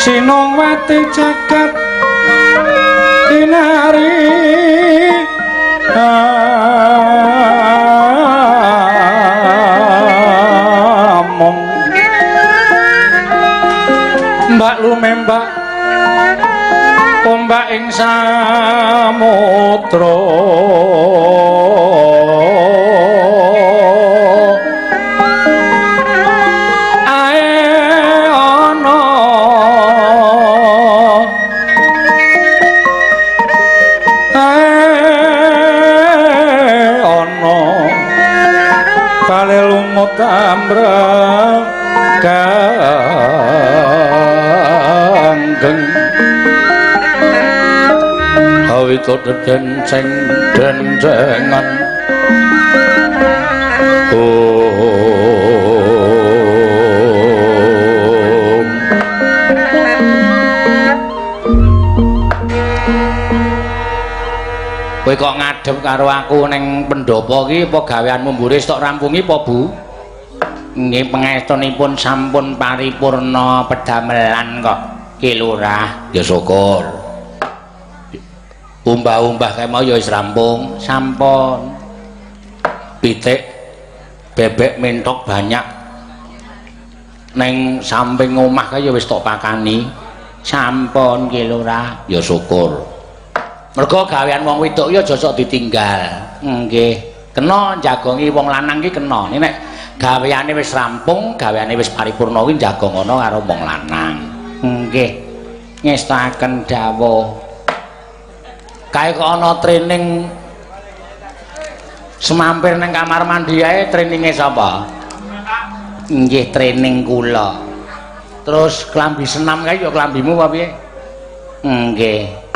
Sinongwati jagat kinari among mbak lumembak ombak ing samudra ae ana ae ana kale lumut ambrang ganggeng awito dedenceng dencengan. Om. Kowe kok ngadep karo aku ning pendopo iki apa gaweanmu mburi tok rampungi apa, Bu? Nggih, pangestunipun sampun paripurna pedamelan kok, Ki Lurah. Ya syukur. Umbah-umbah kae mau ya wis rampung. Sampun. Pitik bebek mentok banyak neng samping omah kae ya wis tok pakani. Sampun, Ki Lurah. Ya syukur. Mergo gawean wong wedok ya aja sok ditinggal. Nggih. Kena jagongi wong lanang ki kena. Nek gaweane wis rampung, gaweane wis paripurna kuwi jagong ana karo wong lanang. Nggih. Ngestakaken dawuh. Kae kok ana training semampir nang kamar mandi ae, traininge sapa? Nggih, training kula. Terus klambi senam kae ya klambimu apa piye? Nggih.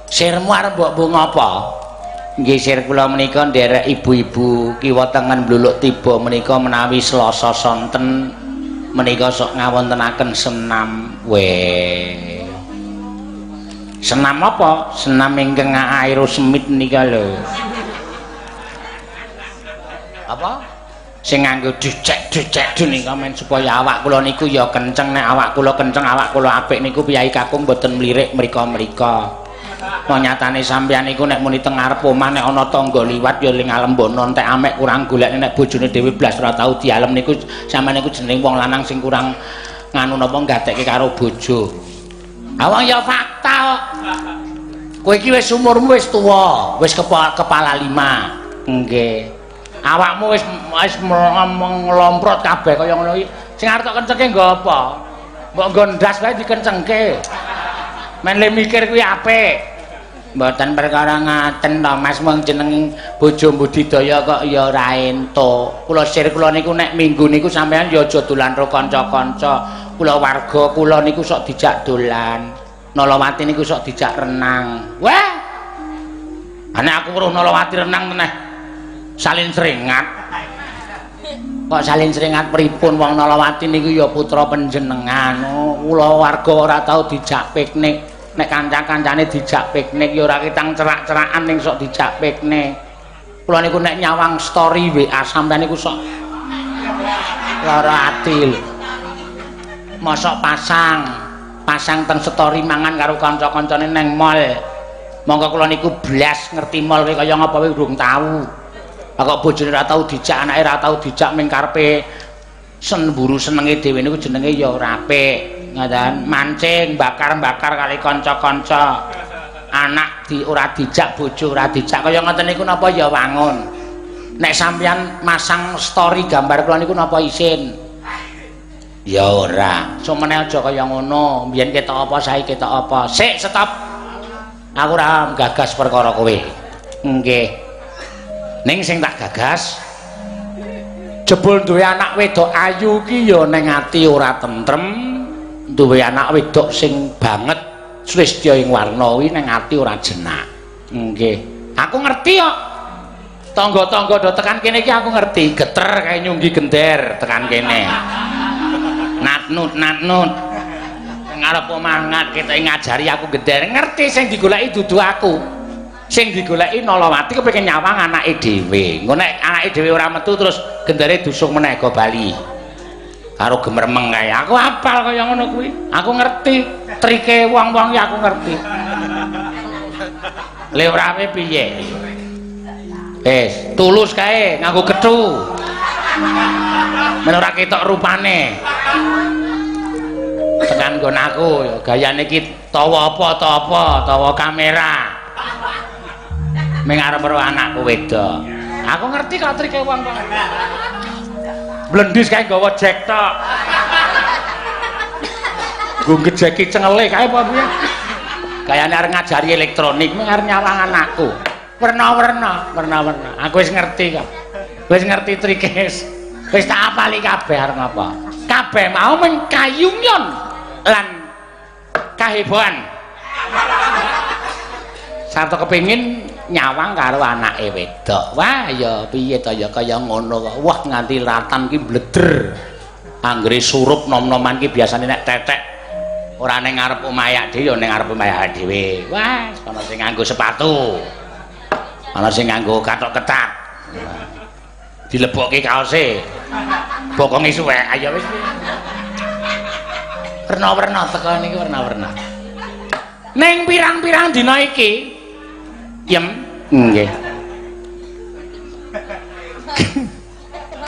Sirmu arep mbok mbok ngapa? Nggih, sir kula menika nderek ibu-ibu kiwa tengen bluluk tiba menika menawi Selasa sonten menika sok ngawontenaken senam. Weh. Senam apa? Senam ingkang aerosmith nika lho. Apa? Sing nganggo dicek-dicek nika men supaya awak kula niku ya kenceng. Nek awak kula kenceng, awak kula apik niku piyai kakung mboten mlirik mrika-mrika. Nyatane sampeyan niku nek muni teng ngarep omah nek ana tangga liwat ya ling alembono entek amek kurang golek, nek bojone dhewe blas ora tau dialem niku sampeyan niku jeneng wong lanang sing kurang nganu napa gatekke karo bojo. Awang ya fakta kok. Kowe iki wis umurmu wis tuwa, wis kepala lima. Nggih. Awakmu wis wis nglomprot kabeh kaya ngono iki. Sing arep tok kencengke nggo apa? Mbok nggo ndas wae dikencengke. Men le mikir kuwi apik. Mboten perkara ngaten to, Mas, mung jeneng bojo budidaya kok ya ora entuk. Kula sir kula niku nek minggu niku sampean ya aja dolan karo kanca-kanca. Kula warga kula niku sok dijak dolan. Nalawati niku sok dijak renang. Wah. Nek aku weruh Nalawati renang meneh salin seringat. Kok salin seringat pripun, wong Nalawati niku ya putra panjenengan. Kula warga ora tau dijak piknik. Nek kanca-kancane dijak piknik ya ora ketang cerak-cerakan ning sok dijak piknik. Kula niku nek nyawang story WA sampean niku sok lara ati lho. Mosok pasang, pasang teng story mangan karo kanca-kancane neng mall. Monggo kula niku blas ngerti mall kuwi kaya ngapa wae urung tau. Lah kok bojone ora tau dijak, anake ora tau dijak, ming karepe semburu senenge dhewe niku jenenge ya ora apik. Ngoten, mancing, bakar-bakar kali kanca-kanca. Anak di ora dijak, bojo ora dijak, kaya ngoten niku napa ya wangun. Nek sampeyan masang story gambar kula niku napa isin? Ya ora. Sumene aja kaya ngono. Biyen ketok apa saiki ketok apa. Sik, stop. Aku ora gagas perkara kowe. Nggih. Ning sing tak gagas, jebul duwe anak wedok ayu ki ya ning ati ora tentrem, duwe anak wedok sing banget sulistya ing warna kuwi ning ati ora jenak. Nggih. Aku ngerti kok. Tangga-tangga do tekan kene iki aku ngerti, geter kae nyunggi gender tekan kene. Natnut natnut. Ngarep omah ngat ketoke ngajari aku gender, ngerti sing digoleki dudu aku. Sing digoleki Nalawati kepengin nyawang anake dhewe. Engko nek anake dhewe ora metu terus gendere dusung meneh go bali. Karo gemermeng kae. Aku apal kaya ngono kuwi. Aku ngerti trike wong-wong ya aku ngerti. Le ora piye? Wis, tulus kae nganggo kethu. Men ora ketok rupane. Tekan nggon aku ya gayane iki tawa apa ta apa, tawa kamera. Ming arep karo anakku wedok. Aku ngerti kok trike wong-wong. Blendis kae nggawa jack tok. Nggo ngejeki cengele kae apa piye? Gayane arep ngajari elektronik ming arep nyawang anakku. Werna-werna, werna-werna. Aku wis ngerti kok. Wis ngerti trike. Wis tak apali kabeh arep ngapa. Kabeh mau mung kayungyon lan kahebohan. Sarta kepengin nyawang karo anake wedok. Wah, ya piye to ya kaya ngono kok. Wah, nganti ratan ki bleder. Anggere surup nom-noman ki biasane nek tetek ora ning ngarep omahe dhewe ya ning ngarep omahe dhewe. Wah, ana sing nganggo sepatu. Ana sing nganggo kathok ketat. Dilebokke kaose. Bokonge suwek. Ayo wis. Werna-werna teko niki werna-werna. Ning pirang-pirang dina iki Yem, nggih.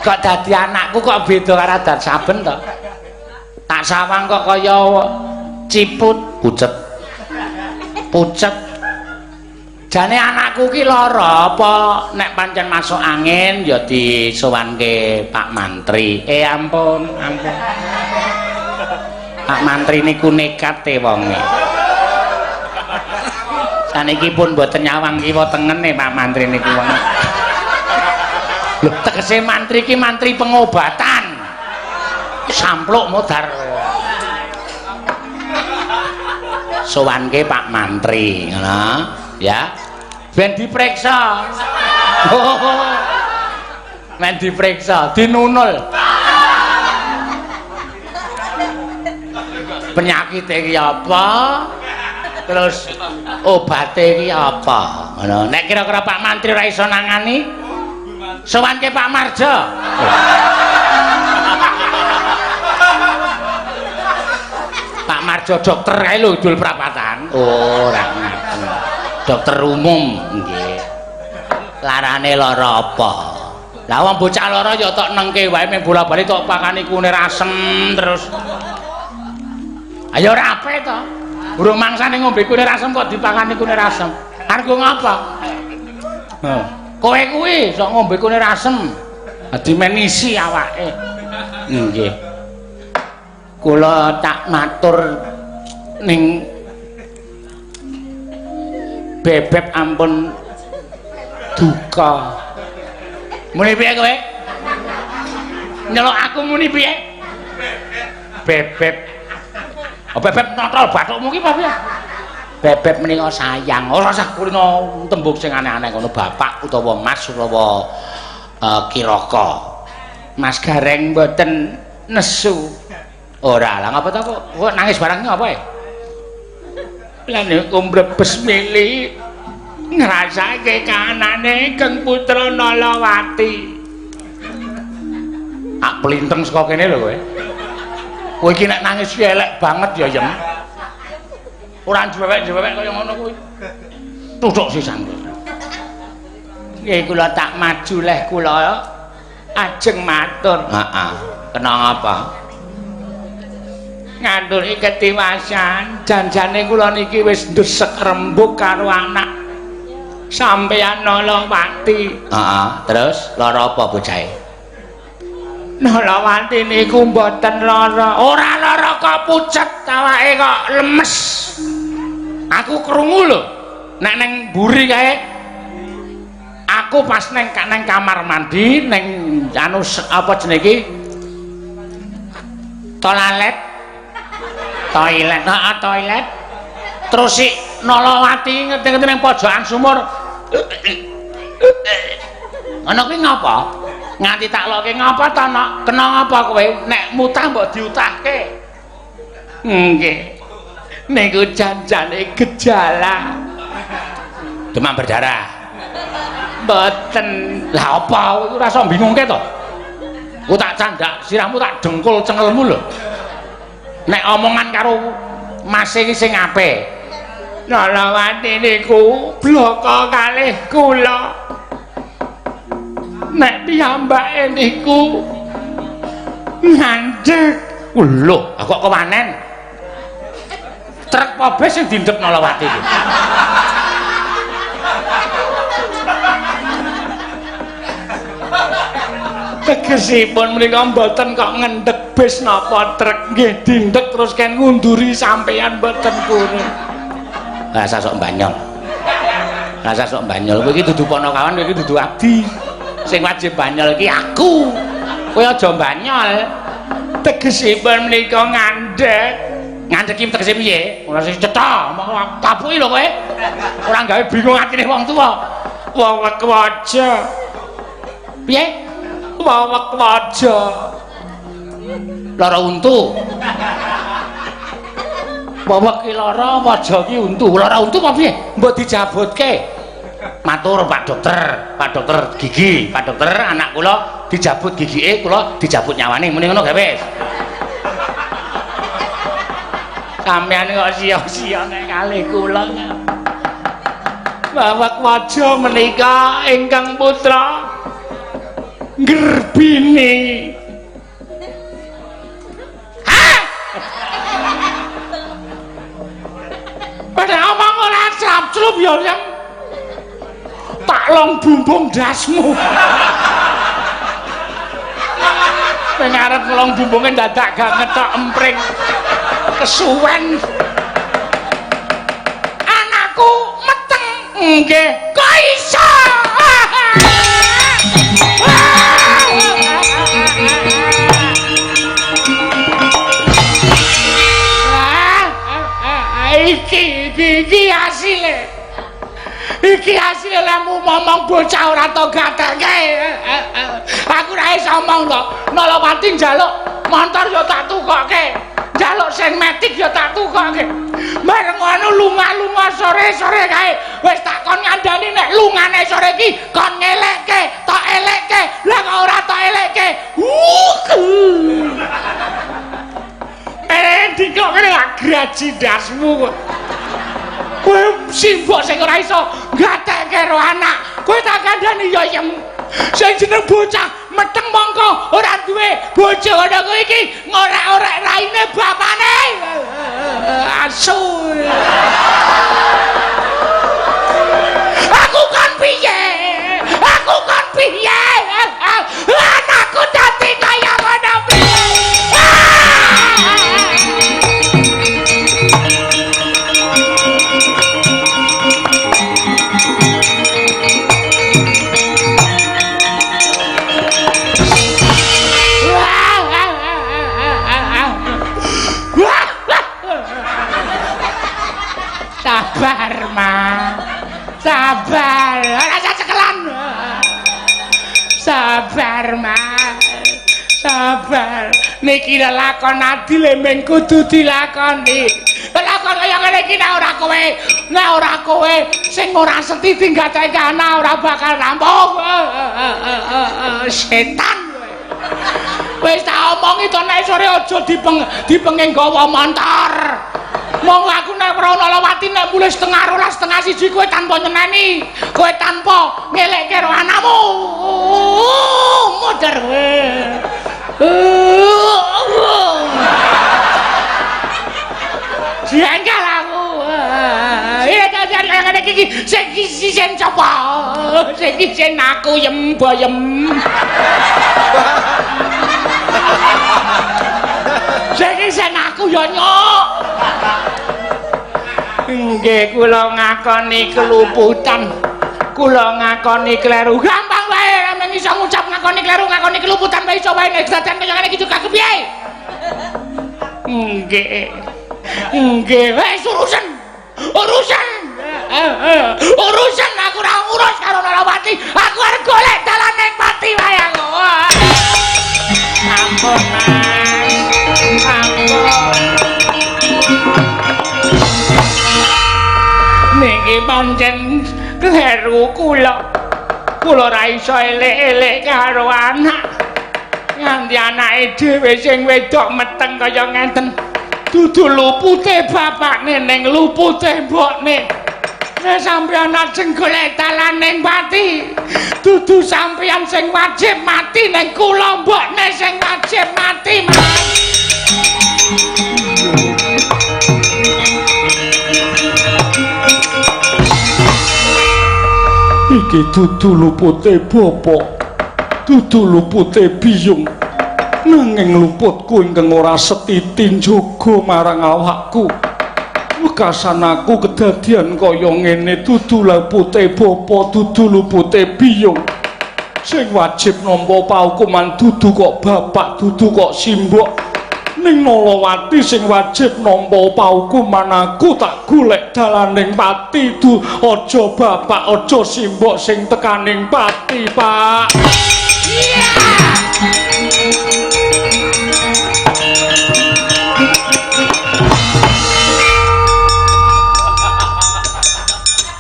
Kok dadi anakku kok beda karo adat saben to? Tak sawang kok kaya ciput, pucet. Pucet. Jane anakku ki lara apa nek pancen masuk angin ya disowanke Pak Mantri. Ampun, ampun. Pak Mantri niku nekat e wonge. Saniki pun mboten nyawang kiwa tengene Pak Mantri niku wong. Lho, tegese mantri ki mantri pengobatan. Sampluk modar. Sowanke Pak Mantri, ngono ya. Ben diperiksa. Men diperiksa, dinunul. Penyakite iki apa? Terus obate iki apa? Ngono. Nek kira-kira Pak Mantri ora iso nangani, sowanke Pak Marjo. Pak Marjo dokter kae lho idul prapatan. Oh, ora ngaten. Dokter umum nggih. Larane lara apa? Lah wong bocah lara ya tok nengke wae mung bola-bali tok pakani kunir asem terus. Ayo ora apik to. Urung mangsane ngombe kunir asem kok dipakani kunir asem. Arep ngapa? Heh. Kowe kuwi sok ngombe kunir asem. Dadi menisi awake. Nggih. Kula tak matur ning Bebeb ampun duka. Muni piye kowe? Nyeluk aku muni piye? Bebeb. Oh, Bebeb notol bathukmu ki apa piye? Bebeb menika sayang. Ora usah kulino tembung sing aneh-aneh ngono bapak utawa mas utawa kiraka. Mas Gareng mboten nesu. Ora, lah ngapa to kok nangis barang ngapa e? Lah niku mrebes mili ngrasake kahanane Kang Putra Nalawati. Tak plinteng saka kene lho kowe. Kowe iki nek nangis ki elek banget ya, Yem. Ora njewek-njewek kaya ngono kuwi. Tuthuk sisan kowe. Nggih kula tak maju leh kula ajeng matur. Heeh. Kena ngapa? Nganduri ketiwasan, janjane kula niki wis ndesek rembug karo anak sampeyan Nalawati. Heeh, terus lara apa bocahe? Nalawati niku mboten lara. Ora lara kok pucet awake kok lemes. Aku krungu lho. Nek neng mburi kae aku pas neng kamar mandi neng anu apa jenenge iki? Toilet. Toilet, heeh, toilet. Terus si Nalawati ngerti-ngerti nang pojokan sumur. Ngono kuwi ngapa? Nganti tak loke ngapa to, Nok? Kena ngapa kowe? Nek mutah mbok diutahke. Nggih. Niku janjane gejala demam berdarah. Mboten. Lah apa? Ora iso bingungke to? Ku tak candak sirahmu tak dengkul cengelmu lho. Nek omongan karo mase iki sing apik. Nalawati niku bloko kalih kula. Nek piyambake niku ngandhek. Lho, kok kewanen? Trek apa sing dindek Nalawati iki? Tegesipun mriko mboten kok ngendhek bis napa trek, nggih dindek terus ken ngunduri sampeyan mboten purun. Rasa sok banyol. Rasa sok banyol. Kowe iki dudu ponokawan, kowe iki dudu abdi. Sing wajib banyol iki aku. Kowe aja banyol. Tegesipun menika ngandhek. Ngandhek iki tegese piye? Ora sing cetha, tapuki lho kowe. Ora gawe bingung atine wong tuwa. Wewek waja. Piye? Wewek waja. Lara untu. Wewek ki lara, waja ki untu. Lara untu apa piye? Mbok dijabutke. Matur Pak Dokter, Pak Dokter gigi, Pak Dokter anak kula dijabut gigike, kula dijabut nyawane. Muni ngono gawe wis. Sampeyan kok sia-sia nek kalih kula. Wewek waja menika ingkang putra Gerbini. Hah? Pada omong ora crap-crup ya yang tak long bumbung dasmu. Pengen arep ngelong bumbunge dadak gak ngetok empring. Kesuwen. Anakku meteng. Nggih. Kok iso? Iki hasile. Iki hasile lemu ngomong bocah ora tau gatekke. Aku ora iso omong to. Nalawati njaluk montor ya tak tukokke. Njaluk sing metik ya tak tukokke. Bareng ngono lunga-lunga sore-sore kae wis tak kon ngandani nek lungane sore iki kon ngelekke, tok elekke. Lah kok ora tok elekke. Dikok ngene gak graji ndasmu kok. Kowe simbok sing ora iso gatekke karo anak. Kowe tak kandhani ya yem. Sing jeneng bocah meteng mongko ora duwe bojo ngono kuwi iki ngorek-orek raine bapane. Asu. Aku kon piye? Aku kon piye? Anakku dadi kaya ngono piye? Sabar, Ma. Sabar. Ora usah cekelan. Sabar, Ma. Sabar. Niki lelakon adile mung kudu dilakoni. Lelakon kaya ngene iki nek ora kowe, nek ora kowe sing ora seti tinggatake anak ora bakal rampung. Setan kowe. Wis tak omongi to nek sore aja dipenging gawa montor. Monggo aku nek ora Nalawati nek mulih 11:30 12:30 kowe tanpa nyeneni, kowe tanpa ngelekke karo anakmu. Modar kowe. Jengkel aku. Iya jajan kaya ngene iki sing sing sapa? Sing sing aku yem boyem. Sing sing aku ya nyok. Nggih kula ngakoni keluputan. Kula ngakoni kleru. Gampang wae nek iso ngucap ngakoni kleru, ngakoni keluputan wae iso wae nek dadakan kaya ngene iki juga kepiye? Nggih. Nggih, wis urusan. Urusan. Urusan aku ora ngurus karo Nalawati. Aku arep golek dalan ning pati wae aku. Ampun, Mas. Ampun. Niki pancen kleru kula. Kula ora iso elek-elek karo anak. Nganti anake dhewe sing wedok meteng kaya ngenten. Dudu lupute bapakne ning lupute mbokne. Nek sampeyan ajeng golek dalaning pati, dudu sampeyan sing wajib mati ning kula mbokne sing wajib mati, Mas. Iki dudu lupute bapak, dudu lupute biyung, nanging luputku ingkang ora setiti njaga marang awakku. Wekasan aku kedadian kaya ngene dudu lupute bapak, dudu lupute biyung. Sing wajib nampa paukuman dudu kok bapak, dudu kok simbok. Ning Nalawati sing wajib nampa paukuman aku tak golek dalaning pati du aja bapak aja simbok sing tekaning pati, Pak.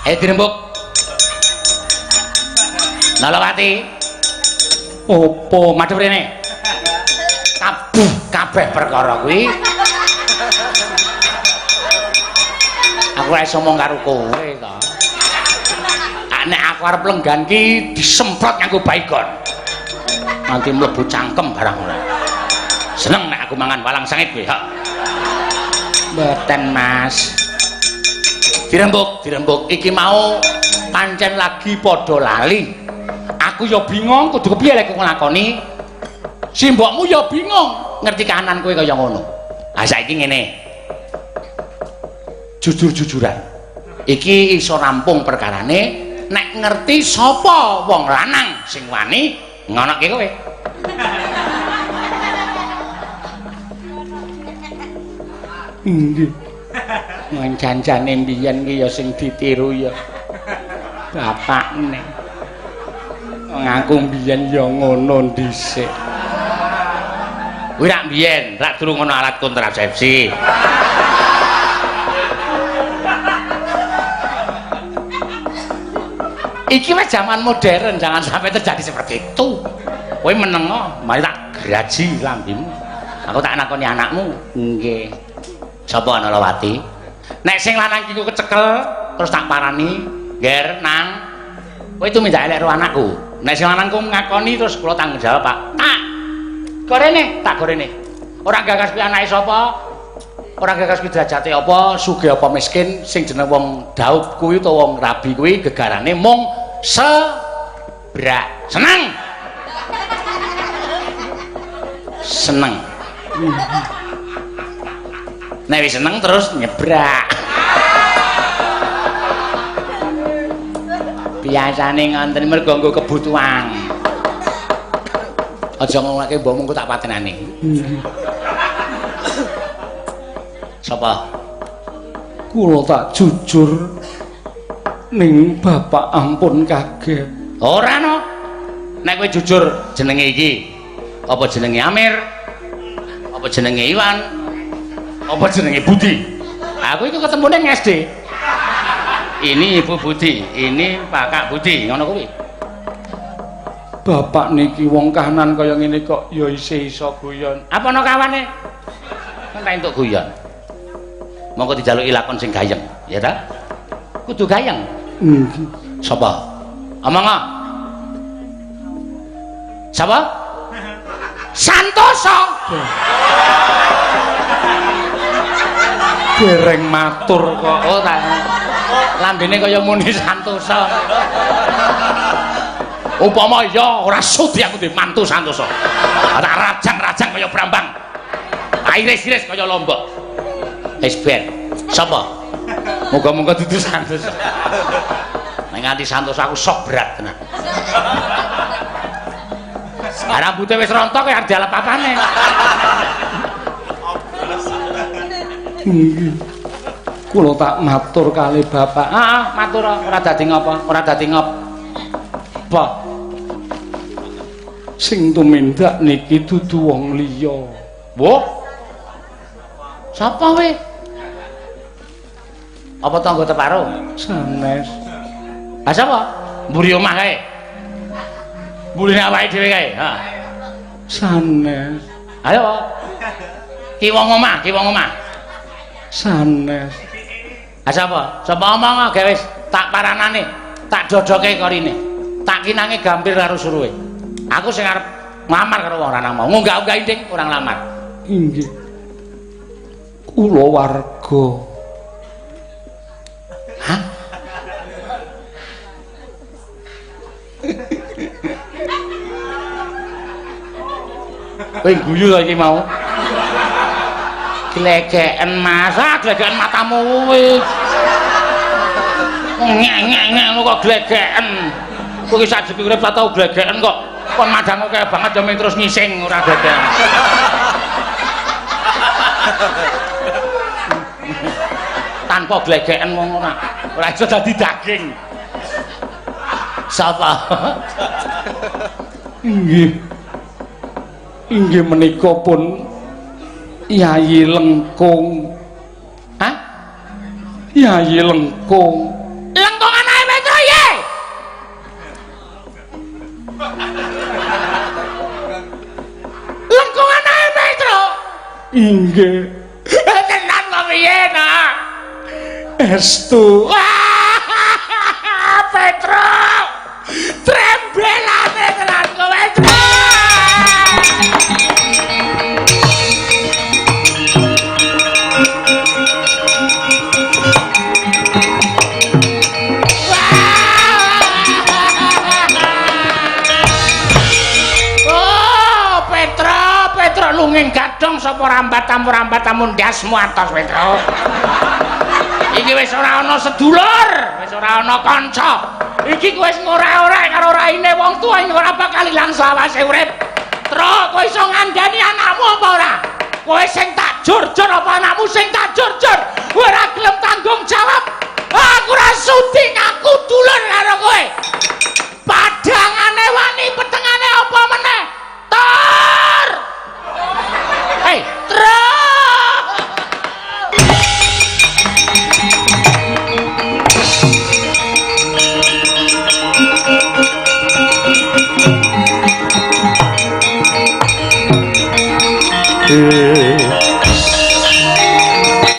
Ayo dirembuk. Nalawati. Apa madhep rene? Kabeh kabeh perkara kuwi aku ora iso omong karo kowe to. Nek aku arep lenggan ki disemprot nganggo baygon. Nanti mlebu cangkem barang ora. Seneng nek aku mangan walang sangit kowe, ha. Mboten, Mas. Dirembuk, dirembuk iki mau pancen lagi padha lali. Aku ya bingung kudu kepiye lek nglakoni. Simbokmu ya bingung ngerti kahanan kowe kaya ngono. Ha saiki ngene. Jujur-jujuran. Iki iso rampung perkarane nek ngerti sapa wong lanang sing wani ngonoke kowe. Nggih. Wong janjane mbiyen ki ya sing ditiru ya bapakne. Wong aku mbiyen ya ngono dhisik. Kuwi rak mbiyen, rak durung ana alat kontrasepsi. Iki wis zaman modern, jangan sampai terjadi seperti itu. Kowe menengo, mari tak graji lambimu. Aku tak nakoni anakmu. Nggih. Sapa Nalawati? Nek sing lanang iki kecekel terus tak parani, "Nger, Nang. Kowe tumindak elek karo anakku." Nek sing lanang ku ngakoni terus kula tanggung jawab, Pak. Tak gorene, tak gorene. Ora gagas kuwi anake sapa? Ora gagas kuwi derajate apa, sugih apa miskin, sing jeneng wong daup kuwi utawa wong rabi kuwi gegarane mung sebrak. Seneng. Seneng. Nek wis seneng terus nyebrak. Biasane ngonten mergo nggo kebutuhan. Aja ngomongake mbokmu engko tak patenane. Sapa? Kula tak jujur ning bapak ampun kaget. Ora no. Nek kowe jujur jenenge iki apa jenenge Amir? Apa jenenge Iwan? Apa jenenge Budi? Aku iku ketemu ning SD. Ini Ibu Budi, ini Pakak Budi, ngono kuwi. Bapak niki wong kahanan kaya ngene kok ya isih iso guyon. Apa ana kawane? Kan ta entuk guyon. Monggo dijaluki lakon sing gayeng, ya ta? Kudu gayeng. Nggih. Sapa? Omong. Sapa? Santoso. Dereng matur kok. Oh ta. Lambene kaya muni Santoso. Upama iya ora sudi aku duwe mantu Santoso. Tak rajang-rajang kaya brambang. Iris-iris kaya lombok. Wis ben. Sapa? Muga-muga dudu Santoso. Nek nganti Santoso aku sok berat tenan. Rambute wis rontok kaya arep dialep apane. Nggih. Kula tak matur kali bapak. Heeh, matur ora dadi ngapa, ora dadi ngapa. Sing tumindak niki dudu wong liya. Wah. Sapa we? Apa tangga teparo? Sanes. Ha sapa? Mburi omah kae. Mburine awake dhewe kae. Ha. Sanes. Ayo. Ki wong omah, ki wong omah. Sanes. Ha sapa? Sapa omong gawe wis tak paranane, tak dodoke korine. Tak kinange gambir karo suruhe. Aku sing arep nglamar karo wong lanang mau. Ngunggah-unggah inding ora nglamar. Inggih. Kula warga. Hah? Kowe guyu to iki mau. Glegeken Mas, ah glegeken matamu kuwi. Ngek-ngek ngono kok glegeken. Kowe iki sajeke urip tak tau glegeken kok. Kon madang akeh banget ya terus ngising ora glegeken. Tanpa glegeken wong ora ora iso dadi daging. Sapa? Inggih. Inggih menika pun Yayi Lengkung. Hah? Yayi Lengkung. Lengkung anake Petro ye. Lengkung anake Petro. Inggih. Tenan kok piye, Nak? Estu. Petro. Trembelane tenan kowe, Petro. Oh, Petro, Petro lunging gadhong sapa rambat tamu rambat tamu ndasmu atos Petro. Iki wis ora ana sedulur, wis ora ana kanca. Iki kowe wis ngorek-orek karo raine wong tuwa ing ora bakal ilang selawase urip. Tro, kowe iso ngandani anakmu apa ora? Kowe sing tak jur-jur apa anakmu sing tak jur-jur? Kowe ora gelem tanggung jawab. Aku ora sudi